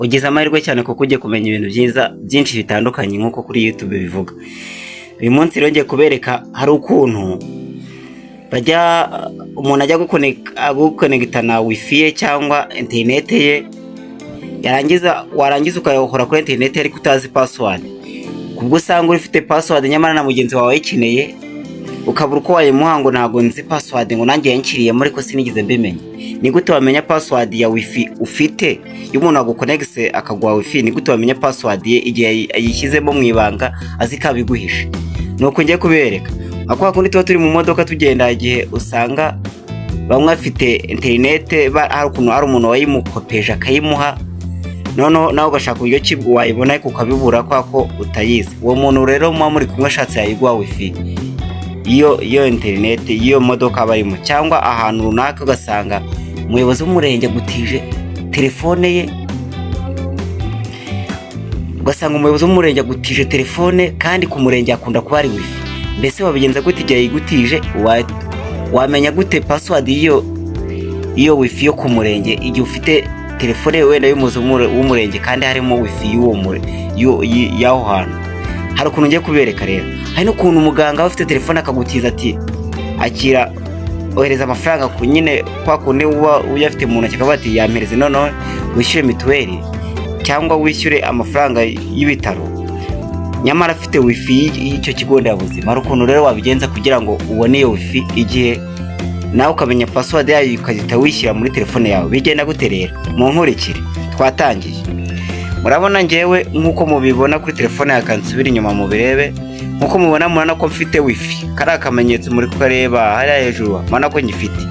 Ugize amahirwe cyane kuko ugiye kumenya ibintu byiza byinshi bitandukanye nk'uko kuri YouTube bivuga. Uyu munsi rero ngiye kubereka hari ukuntu bajya umuntu ajya gukonegita na wifi ye cyangwa interineti ye, yarangiza warangiza ukayakora kuri interineti ariko utazi password. Kubwo usanga ufite password nyamara na mugenzi wawe ayikeneye, ukabura uko wayimuha ngo "Ntabwo nzi password", ngo "Nanjye yanshyiriyemo ariko sinigeze mbimenya". Ni gute wamenya password ya wifi ufite? Iyo umuntu agukonegise akaguha wifi, ni gute wamenya password ye igihe ayishyizemo mu ibanga, azi ko abiguhishe? Ni uko ngiye kubereka. Nka kwa kundi tuba turi mu modoka tugenda, igihe usanga bamwe bafite interinete, hari ukuntu hari umuntu wayimukopeje akayimuha, noneho nawe ugashaka uburyo ki wayibona ariko ukabibura kubera ko utayizi. Uwo muntu rero muba muri kumwe ashatse yayiguha wifi iyo interineti y'iyo modoka aba arimo, cyangwa ahantu runaka ugasanga umuyobozi w'umurenge agutije telefone ye, ugasanga umuyobozi w'umurenge agutije telefone kandi ku murenge hakunda kuba hari wifi. Mbese wabigenza gute igihe yayigutije? Wamenya gute password y'iyo wifi yo ku murenge igihe ufite telefone wenda y'umuyobozi w'umurenge kandi harimo wifi y'aho hantu? Hari ukuntu ngiye kubereka rero. Hari n'ukuntu umuganga aba afite telefone akagutiza ati "Akira, ohereza amafaranga", ku nyine kwa kundi uba uyafite mu ntoki, akavuga ati "Yampereze noneho wishyure mituweli cyangwa wishyure amafaranga y'ibitaro", nyamara afite wifi y'icyo kigo nderabuzima. Hari ukuntu rero wabigenza kugira ngo ubone iyo wifi, igihe nawe ukamenya password yayo, ukahita wishyira muri telefone yawe. Bigenda gute rero? Mu nkurikire, twatangiye. Murabona ngewe nk'uko mubibona kuri telefone yawe, nsubire inyuma mubirebe. Nk'uko mubona, murabona ko mfite wifi. Kariya akamenyetso muri kukareba hariya hejuru, murabona ko ngifite.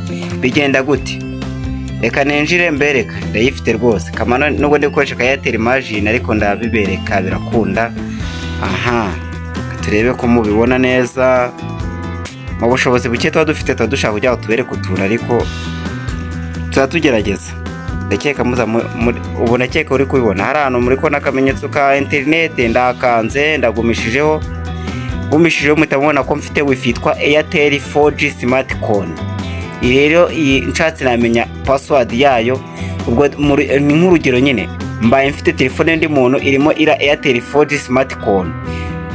Bigenda gute? Reka ninjire mbereka. Ndayifite rwose kamano, nubwo ndi gukoresha ka Airtel Imagine, ariko ndabibereka birakunda. Aha turebe ko mubibona neza. Mu bushobozi buke tuba dufite, tuba dushaka kugira ngo tubereke utuntu, ariko tuba tugerageza. Ndakeka muza ubu, ndakeka uri kubibona. Hari ahantu muri kubona akamenyetso ka interineti, ndakanze, ndagumishijeho. Ngumishijeho, muhita mubona ko mfite wifi yitwa Airtel 4G Smartcon. Iyi rero, iyi nshatse namenya password yayo. Ubwo ni nk'urugero nyine, mbaye mfite telefone y'undi muntu irimo ira Airtel 4G Smartcon,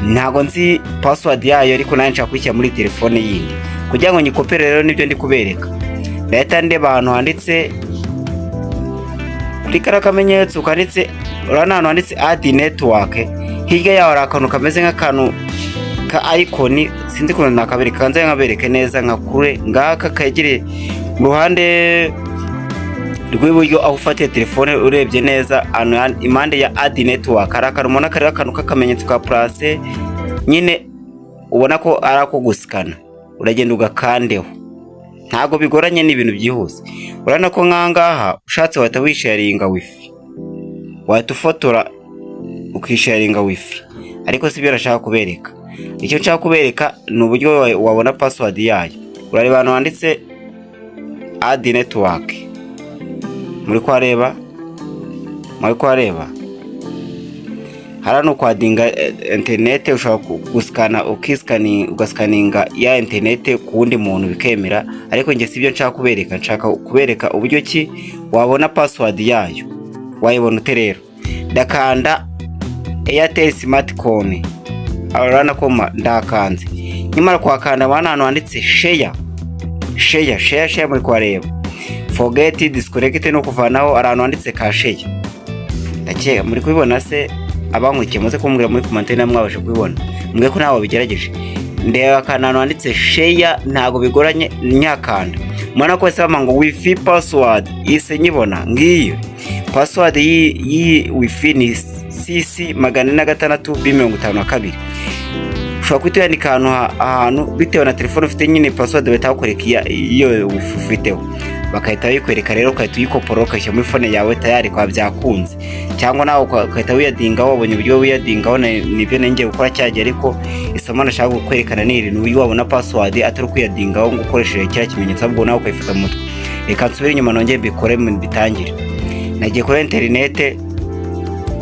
ntabwo nzi password yayo, ariko nanjye nshaka kuyishyira muri telefone yindi kugira ngo nyikopere. Rero nibyo ndi kubereka. Ndahita ndeba ahantu handitse kuri kariya kamenyetso kanditse, urabona ahantu handitse "Add network". Hirya yaho hari akantu kameze nk'akantu ka icon, sinzi ukuntu nakabereka, kanze nkabereke neza nka kure ngaka kegereye mu ruhande rw'iburyo aho ufatiye telefone. Urebye neza ahantu impande ya "Add network" hari akantu ubona kariho akantu k'akamenyetso ka plus nyine, ubona ko ari ako gusikana. Uragenda ugakandeho, ntabwo bigoranye, ni ibintu byihuse. Urabona ko nk'ahangaha ushatse wahita wisharinga wifi, wahita ufotora ukisharinga wifi, ariko si byo nashaka kubereka. Icyo nshaka kubereka ni uburyo wabona password yayo. Urareba ahantu handitse "Add network". Muri kuhareba? Muri kuhareba? Hariya ni ukwadinga interinete. Ushobora gusikana, ugasikaninga ya interinete ku wundi muntu bikemera, ariko njye si byo nshaka kubereka. Nshaka kubereka uburyo ki wabona password yayo. Wayibona ute rero? Ndakanda Airtel Smartcon, urabona ko ndakanze. Nyamara kuhakanda, abana ahantu handitse "Share", share, share, share, muri kuhareba? Forget, disconnect no kuvanaho. Hari ahantu handitse ka "Share". Ndakeka muri kubibona se? Abankurikiye muze kumbwira muri commentaire niba mwabasha kubibona, mbwe ko nawe wabigerageje. Ndeba akantu ahantu handitse "Share", ntabwo bigoranye. Nyakanda, mubona ko bose ngo "Wifi password", ise nyibona. Ngiyo password y'iyi wifi ni CC 406 B 52. Ushobora guhita uyandika ahantu bitewe na telefone ufite nyine. Password bahita bakwereka iyo wifi ufiteho, bagahita bayikwereka rero, ugahita uyikopora ukayishyira muri phone yawe, tayari kwa byakunze. Cyangwa nawe ugahita wiyadingaho, wabonye uburyo wiyadingaho. Nibyo ngiye gukora cyagiye, ariko isomo nashaka kwerekana ni iri: ni uburyo wabona password atari ukwiyadingaho ngo ukoresheje kiriya kimenyetso, ahubwo nawe ukayifata mu mutwe. Reka nsubire inyuma nongere mbikore mbitangire. Nagiye kuri interinete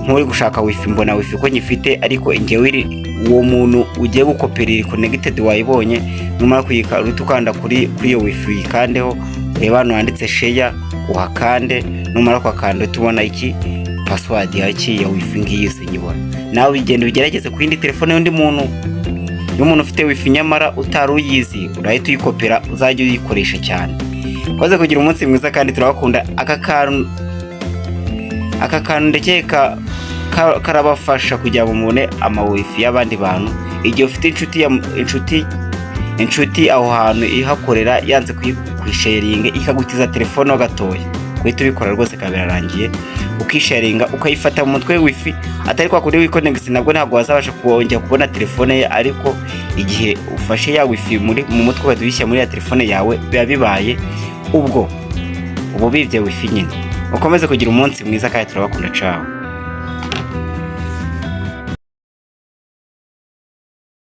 nk'uri gushaka wifi, mbona wifi ko nyifite, ariko njyewe uwo muntu ugiye gukopera iri connected. Wayibonye? Numara kuyika, uhita ukanda kuri iyo wifi, uyikandeho, ureba hano handitse "Share", uhakande. Numara kuhakanda, uhita ubona iki? Password ya wifi ngiyi se nyibona. Nawe ugenda ugerageze ku yindi telefone y'undi muntu, y'umuntu ufite wifi nyamara utari uyizi, urahita uyikopera, uzajya uyikoresha cyane. Koze kugira umunsi mwiza kandi turabakunda. Aka kantu ndakeka karabafasha kugira ngo mubone ama wifi y'abandi bantu. Igihe ufite inshuti aho hantu ihakorera yanze kuyisharinga, ikagutiza telefone ho gatoya, guhita ubikora rwose ikaba birarangiye, ukisharinga, ukayifata mu mutwe wifi. Atari kwa kundi wikonegisi, nabwo ntabwo wazabasha kongera kubona telefone ye, ariko igihe ufashe ya wifi mu mutwe ugahita uyishyira muri ya telefone yawe, biba bibaye ubwo uba ubibye wifi nyine. Ukomeze kugira umunsi mwiza kandi turabakunda. Cawe.